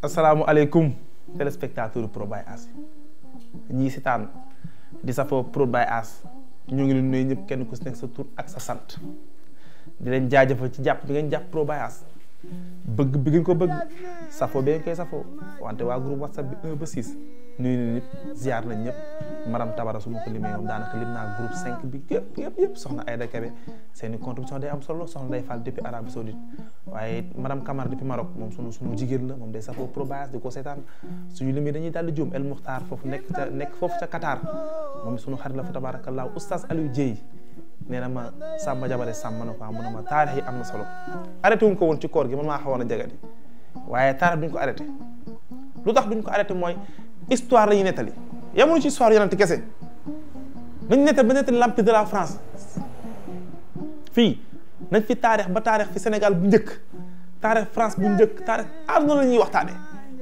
asalaamualeykum téléspectateur Pro by As ñii sitaan di safoo Pro by As ñu ngi leen nuyu ñëpp kenn ku si nekk sa tur ak sa sant di leen jaajëfal ci jàpp bi ngeen jàpp Pro by As bëgg bi ngeen ko bëgg safoo bi ngeen koy safoo wante waa groupe WhatsApp bi 1 ba 6 nuyu nañ ñëpp ziar nañ ñëpp Maram Tabara su ma ko limee moom daanaka lim naa groupe 5 bi yëpp soxna Aïda Kébé seeni contribution day am solo soxna Day Fall depuis Arabie Saoudite waaye Maram Camara depuis Maroc moom sunu jigéen la moom day safoo Pro by As di ko seetaan suñu limee dañuy daal di juum El Muxtaar foofu nekk foofu ca Qatar moom sunu xarit la fa tabarakallah oustaz Aliou Dieye nee na ma Samba Jabare Samba na ko mu ne ma taarix yi am na solo arrêté wuñ ko woon ci koor gi man maa xawoon a jagadi waaye taarix duñ ko arrêté lu tax duñ ko arrêté mooy histoire la ñuy nettali yamuñu ci histoire yonent kese nañ nettali ba nettali l'empire de la France fii nañ fi taarix ba taarix fi Sénégal bu njëkk taarix France bu njëkk taarix àdduna la ñuy waxtaanee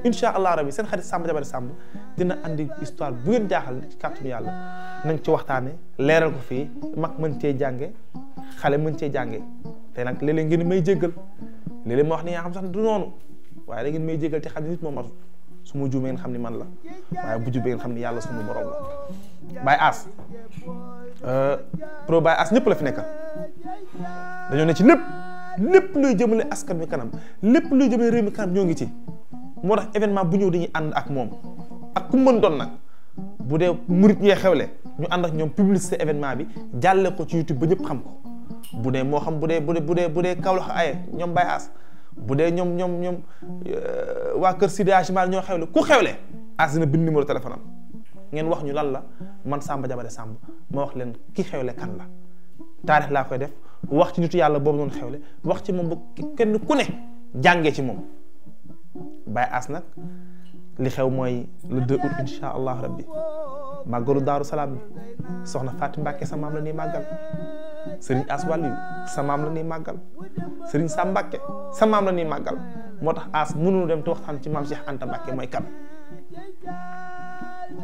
incha allah rabi seen xarit Samba Jabare Samb dina andi histoire bu ngeen jaaxal ci kàttanu yàlla nañ ci waxtaanee leeral ko fii mag mën cee jànge xale mën cee jànge te nag léeg-léeg ngeen may jéggal léeg-léeg ma wax ni yaa xam sax du noonu waaye da ngeen may jéggal te xam ne nit moom matut su ma juumee ngeen xam ni man la waaye bu jubee ngeen xam ni yàlla sunu borom la By As Pro by As ñëpp la fi nekkal dañoo ne ci lépp luy jëmale askan wi kanam lépp luy jëmale réew mi kanam ñoo ngi ci moo tax événement bu ñëw dañuy ànd ak moom ak ku mën doon nag bu dee murit yee xewle ñu ànd ak ñoom publicité événement bi jàlle ko ci YouTube ba ñëpp xam ko bu dee moo xam bu dee Kaolack aye ñoom By As bu dee ñoom waa kër Sidi Achimal ñoo xewle ku xewle As dina bind numéro téléphone am ngeen wax ñu lan la man Samba Jabare Samb ma wax leen ki xewle kan la taarix laa koy def wax ci nitu yàlla boobu noonu xewle wax ci moom ba kenn ku ne jàngee ci moom By As nag li xew mooy le 2 août insha allah rabbi màggalu Daaru Salaam bi soxna Fatou Mbacke sa maam la nii màggal Serigne As Waliou sa maam la nii màggal Serigne Sam Mbacke sa maam la nii màggal moo tax As mënuñu dem te waxtaan ci maam Cheikh Anta Mbacke mooy kan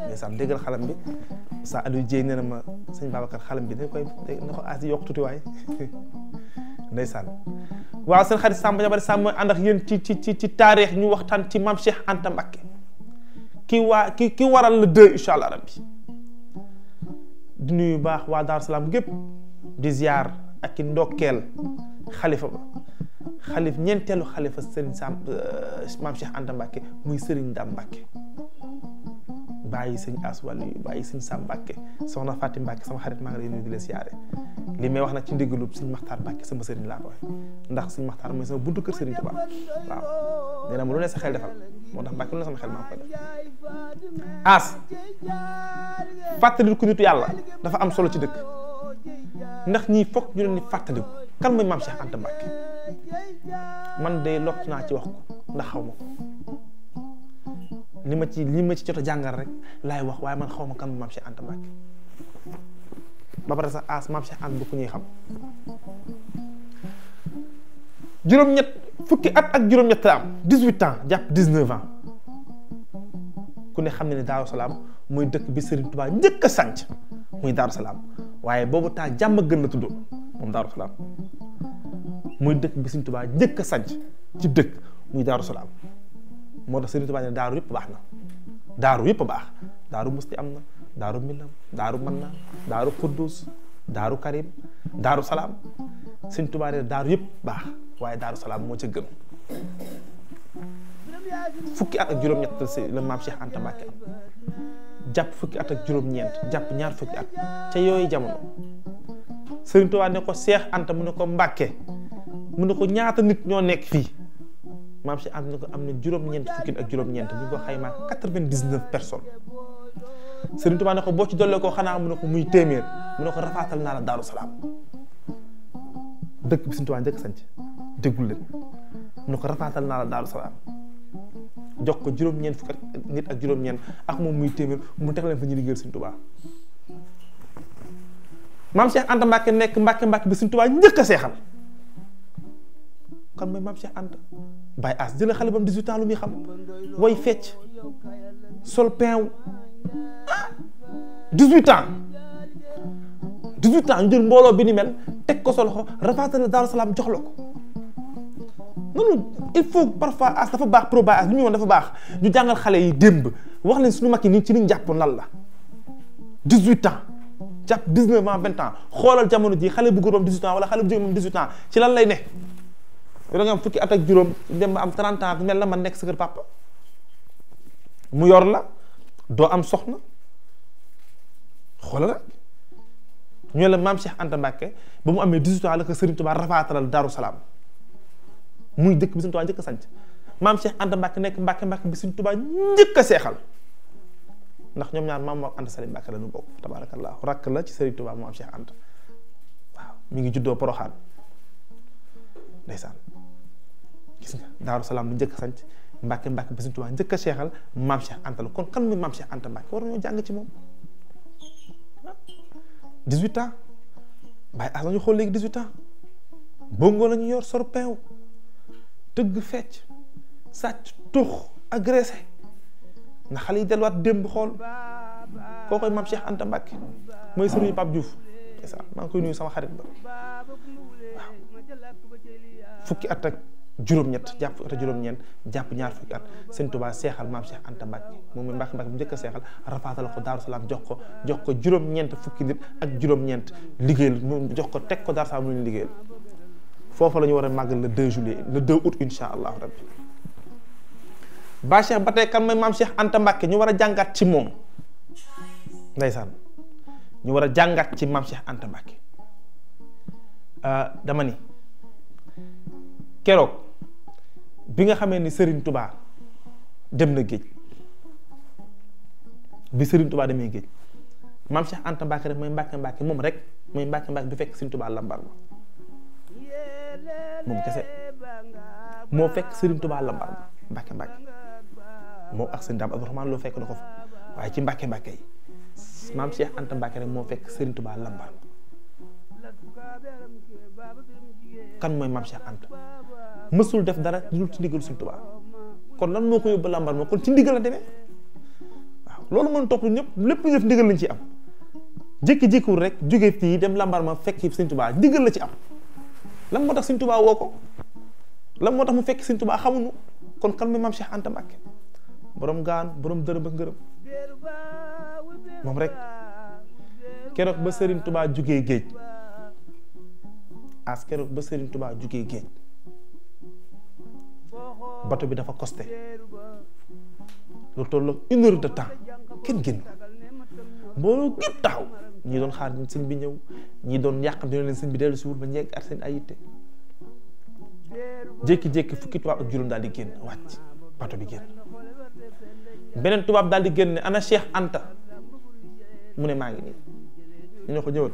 mais sam déggal xalam bi sa Aliou Dieye nee na ma sëñ Babacar xalam bi na ko As di yokk tuuti waay ndeysaan waaw seen xarit Samba Jabare Samb mooy ànd ak yéen ci taarix ñu waxtaan ci maam Cheikh Anta Mbacke ki waral le 2 incha allah rabbi di nuyu baax waa Daaru Salaam gépp di ziar ak i ndokkeel xalifa ba ñeenteelu xalifa Serigne Sam maam Cheikh Anta Mbacke muy Serigne Dame Mbacke bàyyi sëñ As Waliou bàyyi sëñ Sam Mbacke soxna Fatim Mbacke sama xarit maa ngi lay nuyu di la siyaare li may wax nag ci ndigalu sëñ Maxtaar Mbacke sama sëriñ laa ko wax ndax sëñ Maxtaar mooy sama buntu kër Serigne Touba waaw nee na ma lu ne sa xel defal moo tax Mbacke lu ne sama xel maa ngi koy def As fàttali ku nitu yàlla dafa am solo ci dëkk ndax ñii foog ñu leen di fàttaliku kan mooy maam Cheikh Anta Mbacke man de lott naa ci wax ko ndax xaw ma ko li ma ci jot a jàngal rek laay wax waaye man xaw ma kan mooy maam Cheikh Anta Mbacke ba pare sax As maam Cheikh Anta bu ku ñuy xam fukki at ak juróom-ñett la am 18 ans jàpp 19 ans ku ne xam ne Daaru Salaam muy dëkk bi Serigne Touba njëkk a sanc muy Daaru Salaam waaye boobu temps jàmm gën la tuddoo moom Daaru Salaam muy dëkk bi Serigne Touba njëkk a sanc ci dëkk muy Daaru Salaam moo tax Serigne Touba ne daaru yëpp baax na daaru yëpp baax daaru musti am na daaru Minam daaru Manna daaru Quddus daaru Karim Daaru Salaam Serigne Touba ne daaru yëpp baax waaye Daaru Salaam moo ca gën fukki at ak juróom-ñett la maam Cheikh Anta Mbacke am jàpp fukki at ak juróom-ñeent jàpp ñaar fukki at ca yooyu jamono Serigne Touba ne ko Cheikh Anta mu ne ko Mbacke mu ne ko ñaata nit ñoo nekk fii maam Cheikh Anta ne ko am na juróom-ñeent fukki ak juróom-ñeent bu ñu ko xaymaa 99 personnes Serigne Touba ne ko boo ci dollee ko xanaa mu ne ko muy téeméer mu ne ko rafaatal naa la Daaru Salaam dëkk bi Serigne Touba njëkk sanc déggul leen mu ne ko rafaatal naa la Daaru Salaam jox ko juróom-ñeent fukk ak nit ak juróom-ñeent ak moom muy téeméer mu teg leen fa ñu liggéeyal Serigne Touba maam Cheikh Anta Mbacke nekk Mbacke bi Serigne Touba njëkk a seexal kan mooy maam Cheikh Anta By As jëlee xale bam 18 ans lu muy xam way fecc sol peew 18 ans ñu jël mbooloo bi ni mel teg ko sa loxo rafaatal Daaru Salaam jox la ko non il faut parfois as dafa baax pro Baye Ass li muy wax dafa baax ñu jàngal xale yi démb wax leen suñu mag yi nii ci liñ jàpp lan la 18 ans jàpp 19 ans 20 ans xoolal jamono ji xale bu góor moom 18 ans wala xale bu jigéen moom 18 ans ci lan lay ne yow da nga am fukki at ak juróom dem ba am 30 ans mel la man nekk sa kër papa mu yor la doo am soxna xoolal ñu la maam Cheikh Anta Mbacke ba mu amee 18 ans la ko Serigne Touba rafaatalal Daaru Salaam muy dëkk bi Serigne Touba njëkk a sanc maam Cheikh Anta Mbacke nekk Mbacke bi Serigne Touba njëkk a seexal ndax ñoom ñaar maam Anta Sali Mbacke la ñu bokk tabarakallah rakk la ci Serigne Touba maam Cheikh Anta waaw mi ngi juddoo Poroxaan ndeysaan gis nga Daaru Salaam lu njëkk a sanc Mbacke bi Serigne Touba njëkk a seexal maam Cheikh Anta la kon kan muy maam Cheikh Anta Mbacke war nañoo jàng ci moom 18 ans Baye Ass lañu xool léegi 18 ans bongo lañu yor sor peew tëgg fecc sàcc tux agressé nga xale yi delluwaat démb xool koo koy maam Cheikh Anta Mbacke mooy sëriñ Pape Diouf c'est ça maa ngi koy nuyu sama xarit ba waaw fukki at ak juróom-ñett jàpp fukki at ak juróom-ñeent jàpp ñaar fukki at Sëñ Touba seexal maam Cheikh Anta Mbacke moom Mbacke bu njëkk a seexal rafaatal ko Daaru Salaam jox ko juróom-ñeent fukki nit ak juróom-ñeent liggéeyal mu jox ko teg ko Daaru Salaam lu ñu liggéeyal foofu la ñu war a màggal le 2 juillet le 2 août incha allahu rabbi ba Cheikh ba tey kan mooy maam Cheikh Anta Mbacke ñu war a jàngat ci moom ndeysaan ñu war a jàngat ci maam Cheikh Anta Mbacke dama ni keroog bi nga xamee ni Serigne Touba dem na géej bi Serigne Touba demee géej maam Cheikh Anta Mbacke rek mooy Mbacke moom rek mooy Mbacke bi fekk Serigne Touba lambar ma moom kese moo fekk Serigne Touba lambar ma Mbacke moom ak sëñ Dame Abdourahmane loo fekk na ko fa waaye ci Mbacke yi maam Cheikh Anta Mbacke rek moo fekk Serigne Touba lambar kan mooy maam Cheikh Anta mësul def dara dul ci ndigal Serigne Touba kon lan moo ko yóbbu lambar ma kon ci ndigal la demee waaw loolu mën topp ñëpp lépp lu def ndigal lañ ci am jékki-jékkiwul rek jóge fii dem lambar ma fekk Serigne Touba ndigal la ci am lan moo tax Serigne Touba woo ko lan moo tax mu fekk Serigne Touba xamuñu kon kan mooy maam Cheikh Anta Mbacke borom gaan borom dërëm ak ngërëm moom rek keroog ba Serigne Touba jugee géej keroog ba Serigne Touba jugee géej bato bi dafa costé lu toll 1 heure de temps kenn génn mbooloo gépp taxaw ñii doon xaar sëñ bi ñëw ñii doon yàqam dina leen sëñ bi dellu si wul ba ñeeg at seen ay yitte jékki-jékki fukki tubaab ak juróom daal di génn wàcc bato bi génn beneen tubaab daal di génn ne ana Cheikh Anta mu ne maa ngi nii ñu ne ko ñëwal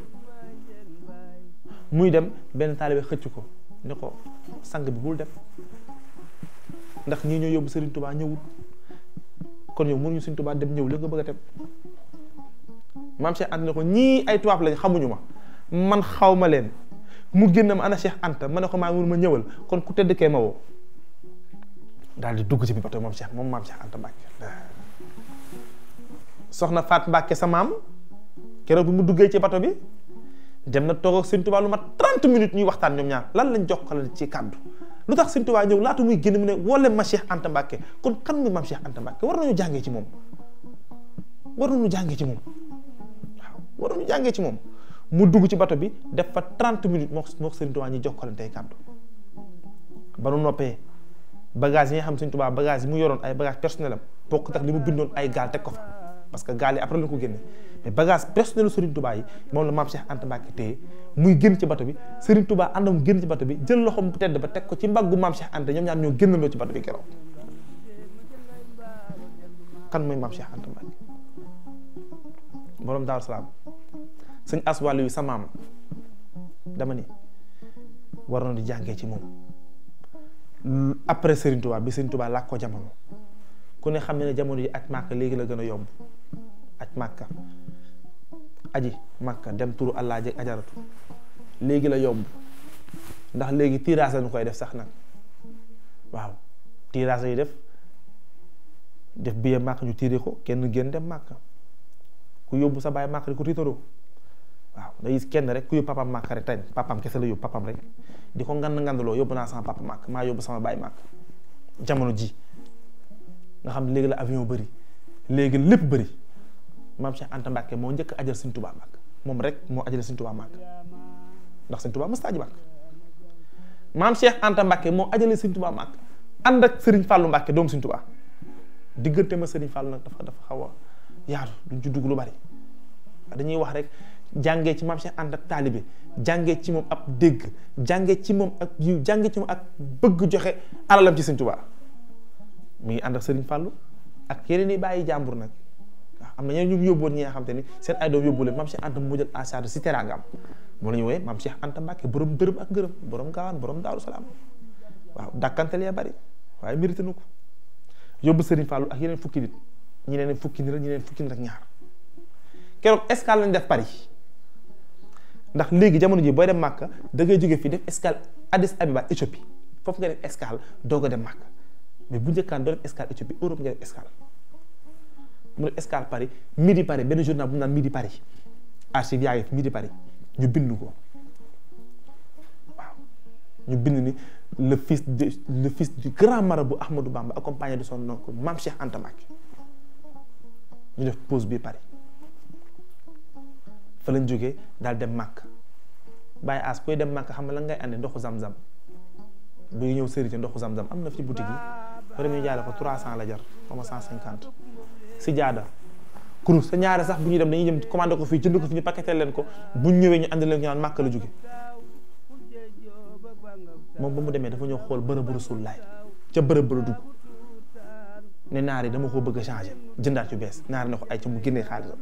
muy dem benn taalibe xëcc ko ne ko sang bi bul dem ndax ñii ñoo yóbbu Serigne Touba ñëwul kon yow mënuñu Serigne Touba dem ñëw la nga bëgg a dem maam Cheikh Anta ne ko ñii ay tubaab lañ xamuñu ma man xaw ma leen mu génn ma ana Cheikh Anta ma ne ko maa ngi ma ñëwal kon ku tedd kee ma woo daal di dugg ci biir bato maam Cheikh Anta Mbacke soxna Faat Mbacke sa maam keroog bi mu duggee ci bato bi dem na toog ak Serigne Touba lu mat 30 minutes ñuy waxtaan ñoom ñaar lan lañ jokkale ci kàddu lu tax Serigne Touba ñëw laata muy génn mu ne woole ma Cheikh Anta Mbacke kon kan muy maam Cheikh Anta Mbacke war nañu jàngee ci moom waaw war nañu jàngee ci moom mu dugg ci bato bi def fa 30 minutes moo Serigne Touba ñuy jokkalante ay kàddu ba nu noppee bagage yi nga xam Serigne Touba bagage yi mu yoroon ay bagage personnel am bokk tax li mu bindoon ay gaal teg ko fa parce que gaal yi après la ko génne mais bagage personnel Serigne Touba yi moom la maam Cheikh Anta Mbacke téye muy génn ci bato bi Serigne Touba àndam génn ci bato bi jël loxoom bu tedd ba teg ko ci mbaggu maam Cheikh Anta ñoom ñaar ñoo génnandoo ci bato bi keroog kan mooy maam Cheikh Anta Mbacke borom Daaru Salaam sëñ Aswali yu sa maam dama ni war na di jàngee ci moom après Serigne Touba bi Serigne Touba làkk ko jamono ku ne xam ne jamono yi aj Màkka léegi la gën a yomb aj Màkka aji Màkka dem turu Allah jeeg ajaratu léegi la yomb ndax léegi tirage lañu koy def sax nag waaw tirage yi def billet Màkka ñu tiré ko kenn génn dem Màkka ku yóbbu sa baay Màkka di ko tiitaroo waaw day gis kenn rek ku yóbbu papaam màkk rek tañ papaam kese la yóbbu papaam rek di ko ngandaloo yóbbu naa sama papa màkk maa yóbbu sama baay màkk jamono ji nga xam ne léegi la avion bëri léegi lépp bëri maam Cheikh Anta Mbacke moo njëkk ajal Sëñ Tuubaa màkk moom rek moo ajale Sëñ Tuubaa màkk ndax Sëñ Tuubaa mës ta aji màkk maam Cheikh Anta Mbacke moo ajale Sëñ Tuubaa màkk ànd ak Serigne Fallou Mbacke doomu Sëñ Tuubaa diggante ma Serigne Fallou nag dafa xaw a yaatu duñ ci dugg lu bari dañuy wax rek jàngee ci maam Cheikh Anta taalibe jàngee ci moom ab dégg jàngee ci moom ak yiw jàngee ci moom ak bëgg joxe alalam ci Sëñ Tuubaa mi ngi ànd ak Serigne Fallou ak yeneen i bàyyi jàmbur nag waaw am na ñeneen ñu yóbboon ñi nga xam te ni seen ay doom yóbbu leen maam Cheikh Anta mu jël en charge si teraangam moo la ñu wooyee maam Cheikh Anta Mbacke borom dërëm ak ngërëm borom gaawaan borom Daaru Salaam waaw dàkkantal ya bari waaye mérité na ko yóbbu Serigne Fallou ak yeneen fukki nit ñeneen fukki nit la ñeneen fukki nit ak ñaar keroog escale lañ def Paris ndax léegi jamono ji booy dem Màkka da ngay jóge fii def escale Addis Abeba Éthiopie foofu nga def escale doog a dem Màkka mais bu njëkkaan doo def escale Éthiopie Europe nga def escale mu def escale Paris midi Paris benn journal bu ñu naan midi Paris archive yaa ngi fi midi Paris ñu bind ko waaw ñu bind ni le fils du grand marabout Ahmadou Bamba accompagné de son oncle Mame Cheikh Anta Mbacke ñu def pause bi Paris fa lañ jógee daal dem Màkk bàyyi as koy dem Màkk xam nga la ngay andi ndoxu zam-zam bu ñëw sërite ndoxu zam-zam am na fi boutique yi premier jaay la ko 300 la jar xaw ma 150 si jaada kurus sa ñaare sax bu ñuy dem dañuy dem commandé ko fii jënd ko fi ñu paqueté leen ko bu ñu ñëwee ñu andi leen ñu naan Màkk la jóge moom ba mu demee dafa ñëw xool bërëbu Rasulullaay ca bërëb ba la dugg ne naar yi dama ko bëgg a changé jëndaat yu bees naar ne ko ay ca mu génnee xaalisam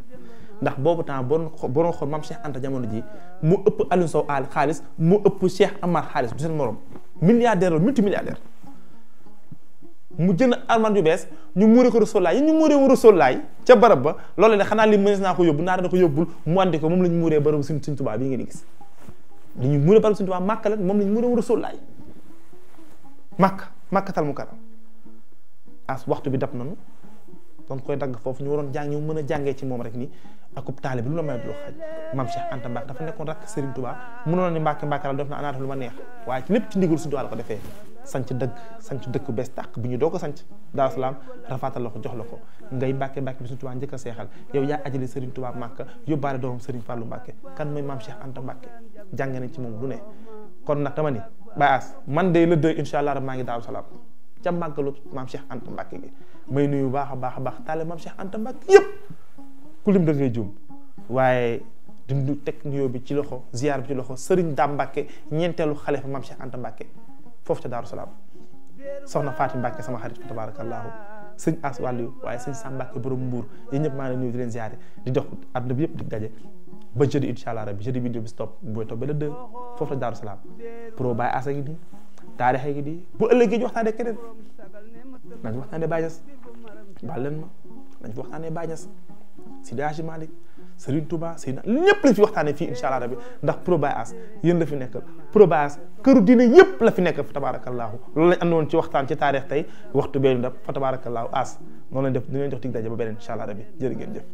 ndax boobu temps boo xool maam Cheikh Anta jamono ji mu ëpp Aliou Sow xaalis mu ëpp Cheikh Amar xaalis du seen morom milliardaire la multimilliardaire mu jënd armand yu bees ñu muuree ko Rasulullaay yi ñu muuree wu Rasulullaay ca barab ba loolu ne xanaa li mënees naa ko yóbbu naar na ko yóbbul mu andi ko moom lañ muuree barabu Sëñ Tuubaa bii ngeen gis dañuy muuree barabu Sëñ Tuubaa Màkka la moom lañ muuree wu Rasulullaay Màkkatal Mukarram as waxtu bi dab nañu donc koy dagg foofu ñu waroon jàng ñu mën a jàngee ci moom rek nii akub taalibe lu la may doo xaj maam Cheikh Anta Mbacke dafa nekkoon rakk Serigne Touba mënoon ni Mbacke la def na anaata lu ma neex waaye ci lépp ci ndigal Sëriñ Tuubaa la ko defee sanc dëkk bees tàq bi ñu doo ko sanc Daaru Salaam rafaatal la ko jox la ko ngay Mbacke bi Sëriñ Tuubaa njëkk a seexal yow yaa ajale Serigne Touba Màkka yóbbaale doomam Serigne Fallou Mbacke kan mooy maam Cheikh Anta Mbacke jàng nañ ci moom lu ne kon nag dama ni baas man de le 2 incha allah maa ngi Daaru Salaam ca màggalu maam Cheikh Anta Mbacke gi may nuyu baax a baax taale maam Cheikh Anta Mbacke yëpp ku lim da ngay juum waaye di teg nuyoo bi ci loxo ziar bi ci loxo Serigne Dame Mbacke ñeenteelu xalifa maam Cheikh Anta Mbacke foofu ca Daaru Salaam soxna Faati Mbacke sama xarit fa tabaarakallaahu sëñ As Wàllu waaye sëñ Sam Mbacke borom Mbuur yéen ñëpp maa ngi nuyu di leen ziare di dox àdduna bi yëpp di daje ba jeudi incha allah rabbi jeudi vidéo bi stop booy topp ba le 2 foofu la Daaru Salaam pro Baye Asa gi nii taarixa gi nii bu ëllëgee ñu waxtaanee keneen nañ waxtaanee Baye Niass baal leen ma nañ fi waxtaanee Baye Niass Seydi Hadji Malick Serigne Touba Seydina ñëpp lañ fi waxtaanee fii incha allah rabbi ndax pro Baye As yéen la fi nekkal pro Baye As këru diine yëpp la fi nekkal fa tabaarakallaahu loolu lañ àndoon ci waxtaan ci taarix tey waxtu beenu daf fa tabaarakallaahu As noonu lañ def di leen jox dig daje ba beneen incha allah rabbi jërë ngeen jëf